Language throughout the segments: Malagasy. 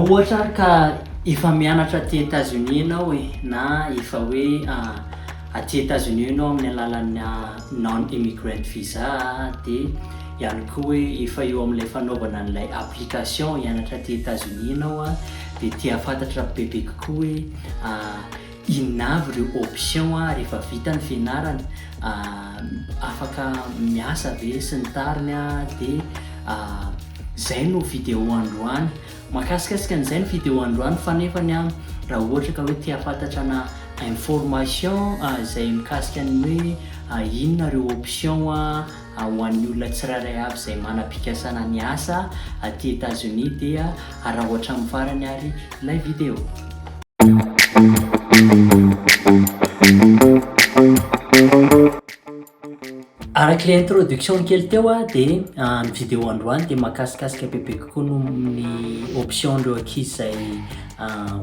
ohatra ary ka efa mianatra aty Etats-Unis ianao e, na efa hoe aty Etats-Unis ianao amin'ny alalan'ny non immigrant visa dia ihany koa hoe efa eo amin'ilay fanaovana an'ilay application hianatra aty Etats-Unis ianao a, dia te hahafantatra bebe kokoa hoe inona avy ireo option rehefa vita ny fianarana, afaka miasa ve sy ny tariny dia izay no vidéo androany. Mahakasikasika an'izay ny vidéo androany fa nefany an raha ohatra ka hoe te hahafantatra ana information izay mikasika ny hoe inona ireo option ho an'ny olona tsirairay avy izay manam-pikasana ny asa aty Etats-Unis dia araho hatramin'ny farany ary ilay vidéo. Araka ilay introduction kely teo dia ny vidéo androany dia mahakasikasika bebe kokoa noho ny option ireo ankizy izay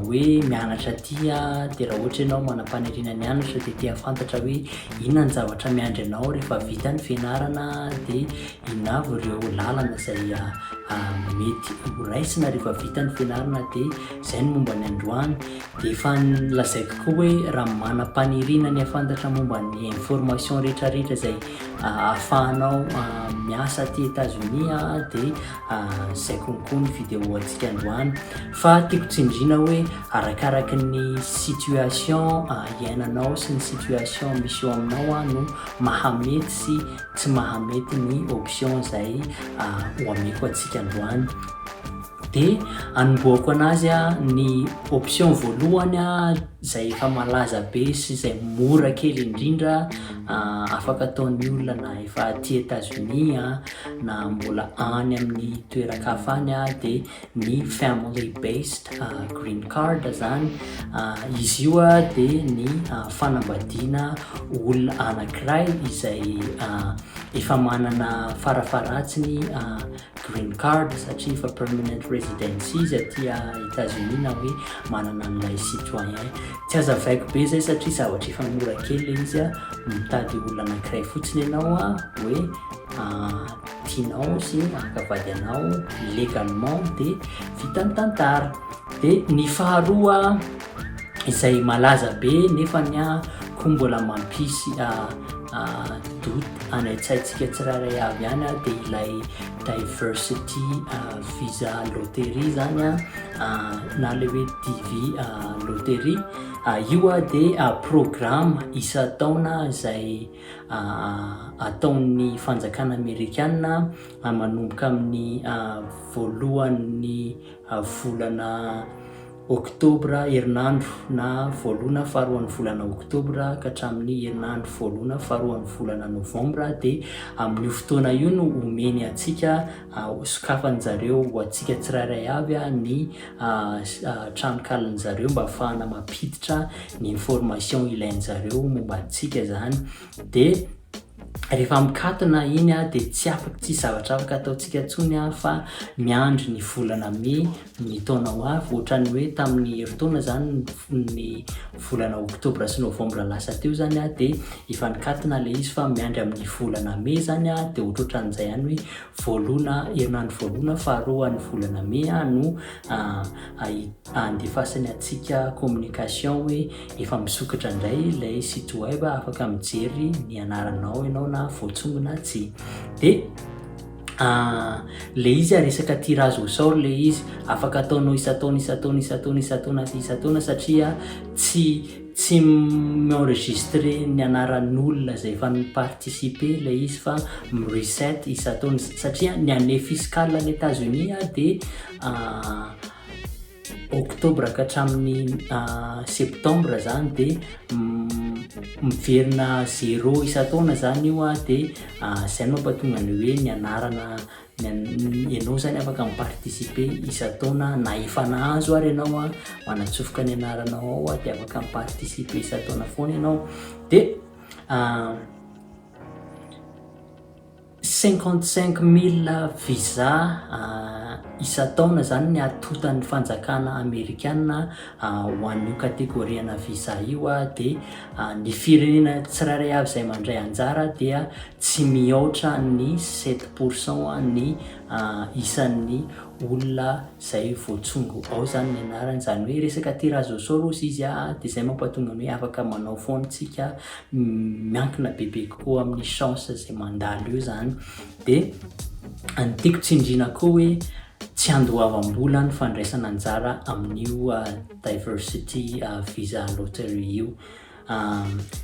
hoe mianatra aty dia raha ohatra ianao manam-paniriana ny hianatra dia te hahafantatra hoe inona ny zavatra miandry anao rehefa vita ny fianarana dia inona avy ireo lalana izay mety ho raisina rehefa vita ny fianarana dia izay ny momba ny androany. Dia efa nolazaiko koa hoe raha manam-paniriana ny hahafantatra momba ny information rehetrarehetra izay ahafahanao miasa aty Etazonia dia izay konkoa ny vidéo antsika androany. Fa tiako tsindriana hoe arakaraky ny situation iainanao sy ny situation misy eo aminao no mahamety sy tsy mahamety ny option izay ho ameko antsika androany. Dia anombohako anazy ny option voalohany izay efa malaza be sy izay mora kely indrindra afaka ataon'ny olona na efa aty Etazonia na mbola any amin'ny toeran-kafa any dia ny family based green card zany. Izy io dia ny fanambadiana olona anankiray izay efa manana farafaharatsiny green card satria efa permanent residency izy aty Etats-Unis na hoe manana an'ilay citoyen. Tsy azavaiko be izay satria zavatra efa mora kely ilay izy a, mitady olona anankiray fotsiny ianao a, hoe tianao sy haka vady anao légalement dia vita ny tantara. Dia ny faharoa izay malaza be nefany koa mbola mampisy doute any an-tsaintsika tsirairay avy ihany dia ilay diversity visa lottery zany na ilay hoe DV lottery. Io dia programme isan-taona izay ataon'ny fanjakana amerikana manomboka amin'ny voalohan'ny volana Oktobra, herinandro na voalohana faharoan'ny volana Oktobra ka hatramin'ny herinandro voalohana faharoan'ny volana Novambra dia amin'io fotoana io no omeny antsika, sokafan'jareo ho antsika tsirairay avy ny tranonkalin'jareo mba ahafahana mampiditra ny information ilain'jareo momba antsika izany dia rehefa mikatona iny dia tsy afaka, tsisy zavatra afaka ataontsika intsony fa miandry ny volana mey ny taona ho avy, ohatran'ny hoe tamin'ny herintaona izany ny volana oktobra sy novambra lasa teo izany dia efa nikatona ilay izy fa miandry amin'ny volana mey izany dia ohatrohatran'izay ihany hoe voalohana herinandro voalohana faharoa ny volana mey no andefasany antsika communication hoe efa misokatra indray ilay site web afaka mijery ny anaranao ianao na voatsongo na tsia. Dia le izy resaka tirage au sort le izy, afaka ataonao isan-taona isan-taona isan-taona isan-taona isan-taona satria tsy tsy mi-enregistrer ny anaran'olona izay efa ni-participer ilay izy fa mi-reset isan-taona satria ny année fiscale any Etats-Unis dia Oktobra ka hatramin'ny septambra zany dia miverina zéro isan-taona zany io an dia izay no mampatonga ny hoe ny anarana ianao zany afaka mi-participer isan-taona na efa nahazo ary ianao an, manatsofoka ny anaranao ao dia afaka mi-participer isan-taona foana ianao dia 55 000 visa isan-taona izany ny atotan'ny fanjakana amerikana ho an'io kategoriana visa io dia ny firenena tsirairay avy izay mandray anjara dia tsy mihoatra ny 7% ny. isan'ny olona izay voatsongo ao izany ny anarany, izany hoe resaka tirage au sort hozy izy dia izay mampatonga ny hoe afaka manao foana tsika, miankina bebe kokoa amin'ny chance izay mandalo eo izany. Dia ny tiako tsindriana koa hoe tsy andoavam-bola ny fandraisana anjara amin'io diversity visa lottery io.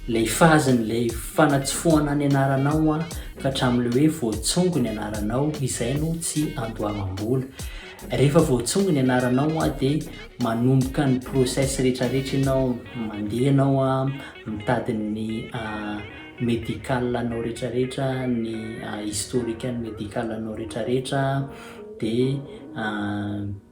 Ilay phase-n'ilay fanatsofohana ny anaranao ka hatramin'ilay hoe voatsongo ny anaranao, izay no tsy andoavam-bola. Rehefa voatsongo ny anaranao dia manomboka ny process rehetrarehetra ianao, mandeha ianao mitady ny médical anao rehetrarehetra, ny historique ny médical anao rehetrarehetra, dia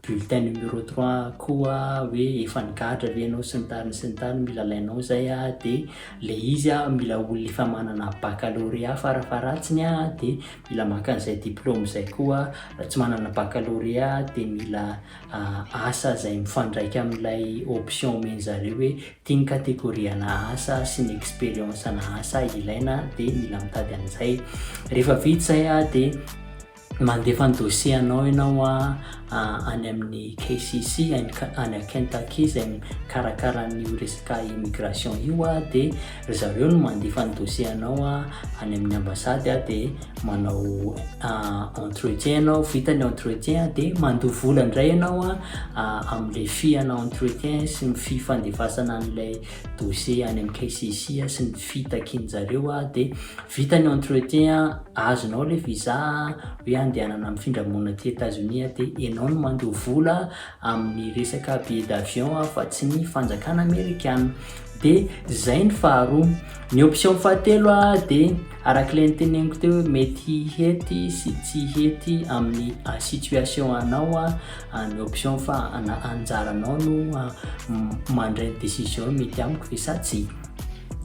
bulletin numéro 3 koa hoe efa nigadra ve ianao sy ny tariny sy ny tariny, mila alainao izay dia ilay izy mila olona efa manana baccalauréat farafaharatsiny dia mila maka an'izay diplôme izay koa, raha tsy manana baccalauréat dia mila asa izay mifandraika amin'ilay option omen'zareo hoe ity ny catégorie ana asa sy ny expérience ana asa ilaina dia mila mitady an'izay. Rehefa vita izay dia mandefa ny dossier anao ianao any amin'ny KCC any Kentucky izay mikarakara an'io resaka immigration io dia ry zareo no mandefa ny dossier anao any amin'ny ambassade dia manao entretien ianao, vita ny entretien dia mandoa vola indray ianao amin'ilay fee ana entretien sy ny fee fandefasana an'ilay dossier any amin'ny KCC sy ny fee takian'zareo dia vita ny entretien, azonao ilay visa hoe andehanana mifindra monina aty Etazonia dia ianao no mandoa vola amin'ny resaka billet d'avion fa tsy ny fanjakana amerikana. Dia izay ny faharoa. Ny option fahatelo dia arak'ilay noteneniko teo hoe mety hety sy tsy hety amin'ny situation anao ny option fa anjaranao no mandray ny décision mety amiko ve sa tsia.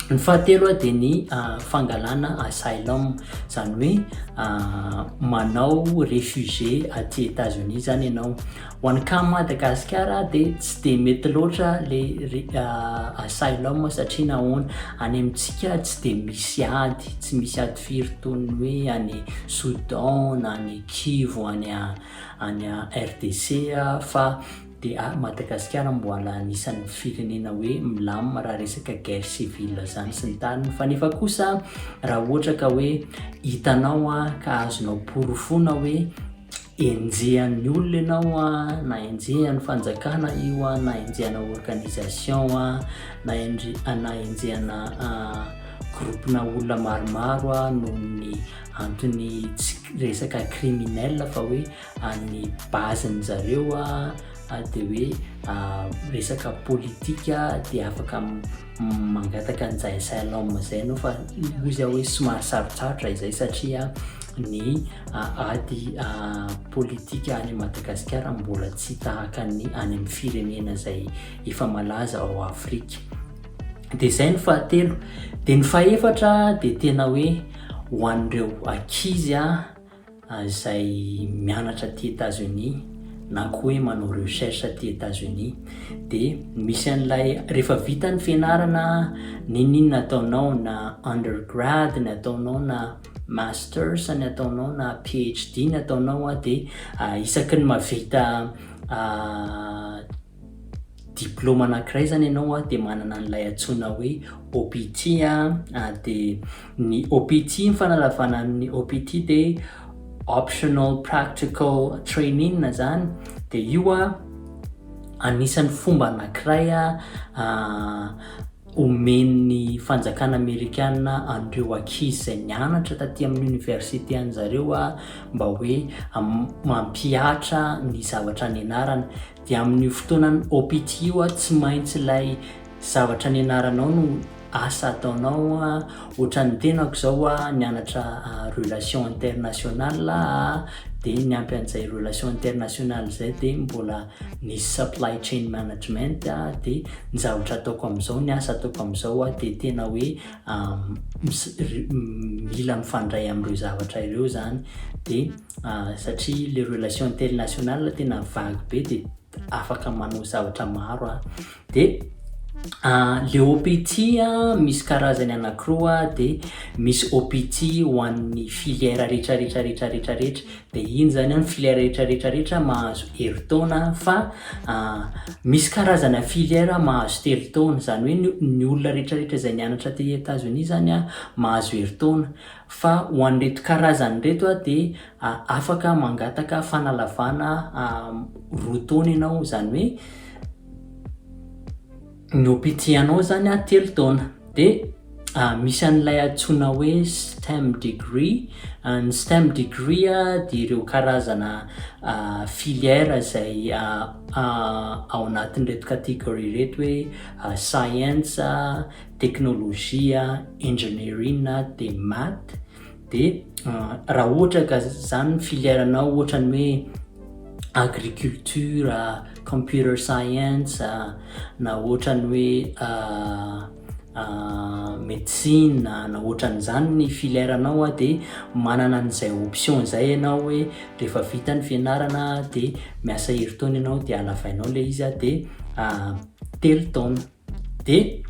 Ny fahatelo dia ny fangalana asylum, izany hoe manao réfugié aty Etazonia izany ianao. Ho an'ny cas Madagasikara dia tsy dia mety loatra le asylum satria nahoana? Any amintsika tsy dia misy ady, tsy misy ady firy toy ny hoe any Soudan na any Kivu any any RDC fa dia Madagasikara mbola anisan'ny firenena hoe milamina raha resaka guerre civile zany sy ny tariny fa nefa kosa raha ohatra ka hoe hitanao ka azonao porofoina hoe enjehan'ny olona ianao na enjehan'ny fanjakana io na enjehana organisation na na enjehana groupe-na olona maromaro noho ny antony tsy resaka criminel fa hoe ny base-ny zareo dia hoe resaka politika dia afaka mangataka an'izay asylum zay ianao fa hozy aho hoe somary sarotsarotra izay satria ny ady politika any Madagasikara mbola tsy tahaka ny any amin'ny firenena izay efa malaza ao Afrika. Dia izay ny fahatelo. Dia ny fahefatra dia tena hoe ho an'ireo ankizy izay mianatra aty Etazonia na koa hoe manao recherche aty Etazonia dia misy an'ilay rehefa vita ny fianarana n'inon'inona ataonao na undergrad ny ataonao na masters ny ataonao na PhD ny ataonao dia isaky ny mahavita diplôme anankiray zany ianao dia manana an'ilay antsoina hoe OPT dia ny OPT ny fanalavana ny OPT dia optional practical training zany dia io anisan'ny fomba anankiray omen'ny fanjakana amerikana an'ireo ankizy izay nianatra taty amin'ny université an'zareo mba hoe mampihatra ny zavatra nianarana. Dia amin'io fotoanan'ny OPT io tsy maintsy ilay zavatra nianaranao no asa ataonao. Ohatran'ny tenako izao nianatra relation internationale dia niampy an'izay relation internationale izay dia mbola nisy supply chain management dia ny zavatra ataoko amin'izao, ny asa ataoko amin'izao dia tena hoe mila mifandray amin'ireo zavatra ireo zany dia satria le relation internationale tena vague be dia afaka manao zavatra maro dia. Le OPT a misy karazany anankiroa, de misy OPT ho an'ny filière rehetrarehetra rehetrarehetrarehetra, de iny zany a ny filière rehetrarehetrarehetra mahazo herintaona, fa misy karazana filière mahazo 3 taona. Zany hoe ny olona rehetrarehetra zay nianatra aty États-Unis zany a mahazo herintaona, fa ho an'reto karazany reto a de afaka mangataka fanalavana 2 taona ianao. Zany hoe ny OPT anao zany a 3 taona. De misy an'ilay antsoina hoe STEM degree. Ny STEM degree a de ireo karazana filière zay ao anatin'reto catégorie reto hoe science, technologie, engineering, de math. De raha ohatra ka zany filière anao ohatra ny hoe agriculture, computer science, na ohatra ny hoe médecine, na ohatran'izany ny filière anao a, de manana an'izay option zay ianao hoe rehefa vita ny fianarana de miasa herintaona ianao, de alavainao le izy a de 3 taona. De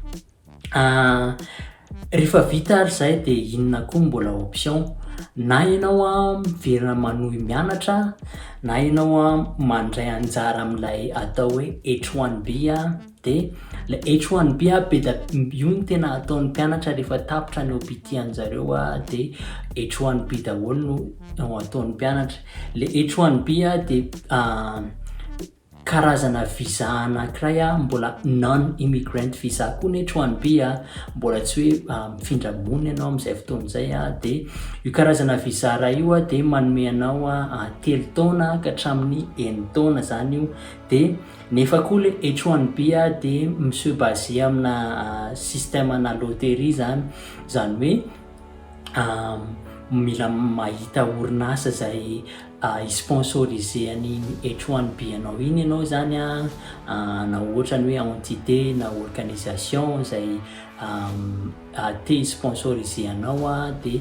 rehefa vita ary zay de inona koa mbola option? Na ianao a miverina manohy mianatra, na ianao a mandray anjara am'ilay atao hoe H1B a. De le H1B a be da io no tena ataon'ny mpianatra rehefa tapitra ny OPT an'zareo a, de H1B daholo no ataon'ny mpianatra. Le H1B a de karazana visa anankiray a mbola non immigrant visa koa ny H1B a, mbola tsy hoe mifindra monina ianao am'izay fotoana zay a. De io karazana visa raha io a de manome anao a 3 taona ka hatramin'ny 6 taona zany io. De nefa koa le H1B a de mi-se base amina système ana loterie zany. Zany hoe mila mahita orinasa zay hi-sponsoriser an'iny H1B anao iny ianao zany a, na ohatra ny hoe entité na organisation zay te hi-sponsoriser anao a, de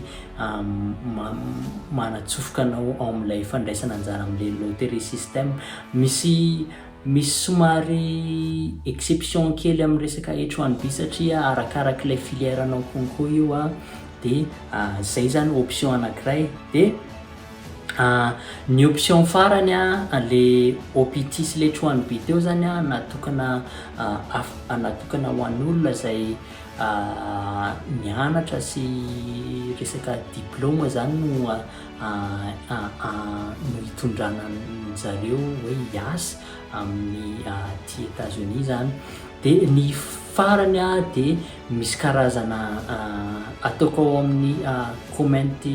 manatsofoka anao ao am'ilay fandraisana anjara am'le loterie système. Misy somary exception kely amy resaka H1B satria arakarak'ilay filière anao konkoa io a. De zay zany option anankiray. De ny option farany a, le OPT sy le H1B teo zany a natokana natokana ho an'olona zay mianatra sy resaka diplôma zany no hitondrana zareo hoe hiasa amin'ny aty États-Unis zany. De ny farany a de misy karazana ataoko ao amin'ny comment,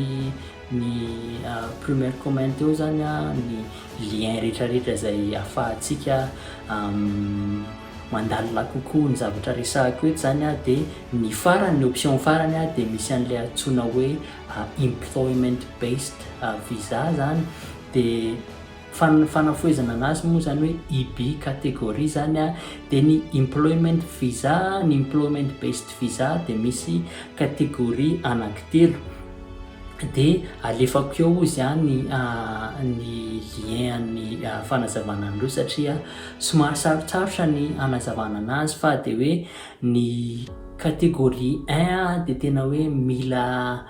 ny première comment eo zany a, ny lien rehetrarehetra zay ahafahantsika mandalina kokoa ny zavatra resahako eto zany a. De ny farany, ny option farany a, de misy an'le antsoina hoe employment based visa zany. De fanafohezana anazy moa zany hoe EB catégorie zany a. De ny employment visa, ny employment based visa de misy catégorie anankitelo. De alefako eo izy a ny lien ny fanazavana an'ireo satria somary sarotsarotra ny anazavana anazy. Fa de hoe ny catégorie un a de tena hoe mila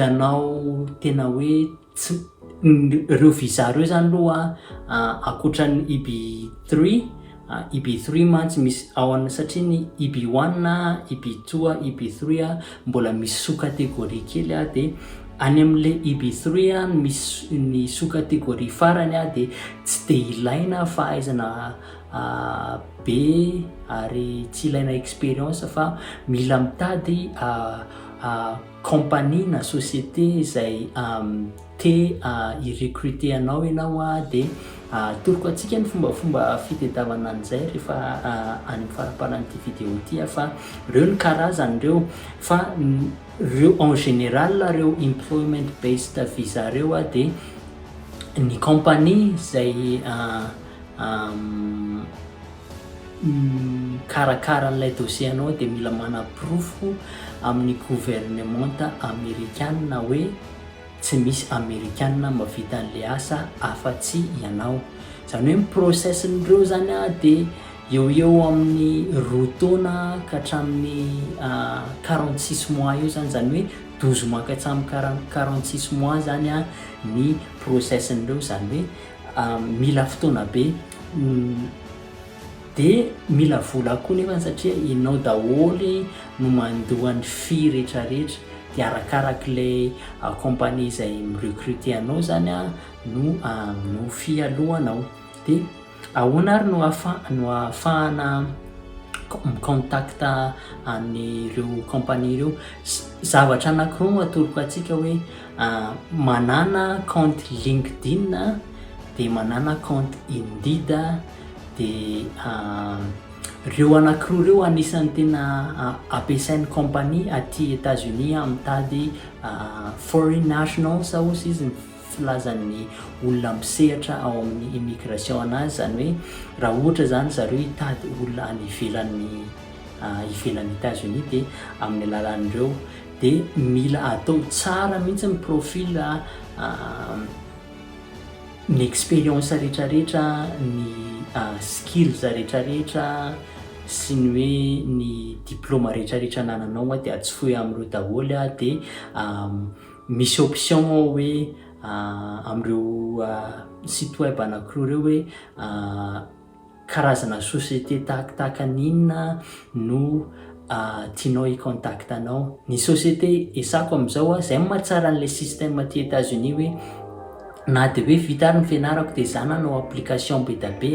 anao tena hoe tsy reo visa reo zany aloha ankoatran'ny EB3. EB3 mantsy misy ao an satria ny EB1, EB2, EB3 a mbola misy sous catégorie kely a. De any am'le EB3 a misy ny sous catégorie farany a, de tsy de ilaina fahaizana be ary tsy ilaina expérience, fa mila mitady compagnie na société zay te hi-recruter anao ianao a. De atoroko antsika ny fombafomba fitadiavana an'izay rehefa any amin'ny faramparan'ity vidéo ty a. Fa reo ny karazany reo, fa reo en général reo employment based visa reo a, de ny compagnie zay mikarakara an'ilay dossier anao de mila manaporofo amin'ny gouvernement amerikana hoe tsy misy amerikana mahavita an'le asa afa-tsy ianao. Zany hoe ny process-n'ireo zany a de Eo ho eo amin'ny roa taona ka hatramin'ny 46 mois eo zany, zany hoe 12 mois ka hatramin'ny 46 mois zany ny process-n'ireo, zany hoe mila fotoana be de mila vola koa nefany, satria ianao daholy no mandoa ny fee rehetrarehetra. De arakarak'ilay compagnie izay mi-recruter anao zany no no fee alohanao. De ahoana ary no afa no ahafahana mi-contact an'ireo compagnie ireo? Zavatra anankiroa no atoroko antsika, hoe manana compte LinkedIn de manana compte Indeed. De reo anankiroa reo anisan'ny tena ampiasain'ny compagnie aty États-Unis mitady foreign nationals ozy izy, ny filazan'ny olona misehatra ao amin'ny immigration anazy. Zany hoe raha ohatra zany zareo hitady olona any ivelan'ny États-Unis, de amin'ny alalan'ireo. De mila atao tsara mihitsy ny profil, ny expérience rehetrarehetra, ny skills rehetrarehetra sy ny hoe ny diplôme rehetrarehetra anananao de atsofohy am'ireo daholy. De misy option hoe am'ireo site web anankiroa reo hoe karazana société tahakitahaka n'inona no tianao hi-contact anao ny société esako am'izao. Zay mahatsara an'le système aty États-Unis, hoe na de hoe vita ary ny fianarako de za nanao application be da be,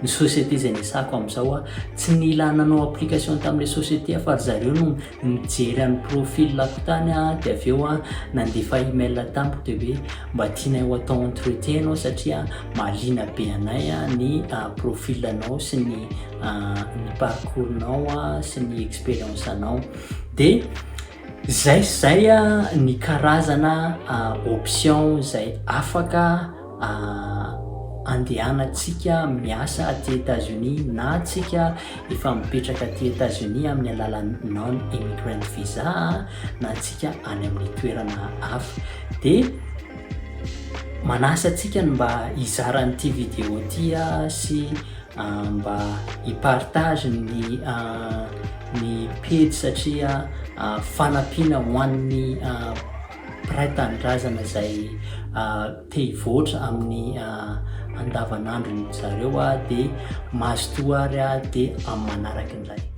ny société zay nisako am'izao tsy nila nanao application tam'le société fa ry zareo no nijery any profil-ako tany de avy eo nandefa email tamiko, de hoe mba tianay ho atao entretien anao satria mahaliana be anay ny profil-anao sy ny parcours-nao sy ny expérience anao. De zay ny karazana option zay afaka andehanantsika miasa aty États-Unis, na atsika efa mipetraka aty États-Unis amin'ny alalan'ny non immigrant visa, na atsika any amin'ny toerana hafa. De manasa atsika ny mba hizaran'ity vidéo ty sy mba hi-partage ny page, satria fanampiana ho an'ny mpiray tanindrazana zay te hivoatra amin'ny andavanandrony zareo. De mazotoa ary de amin'ny manaraka indray.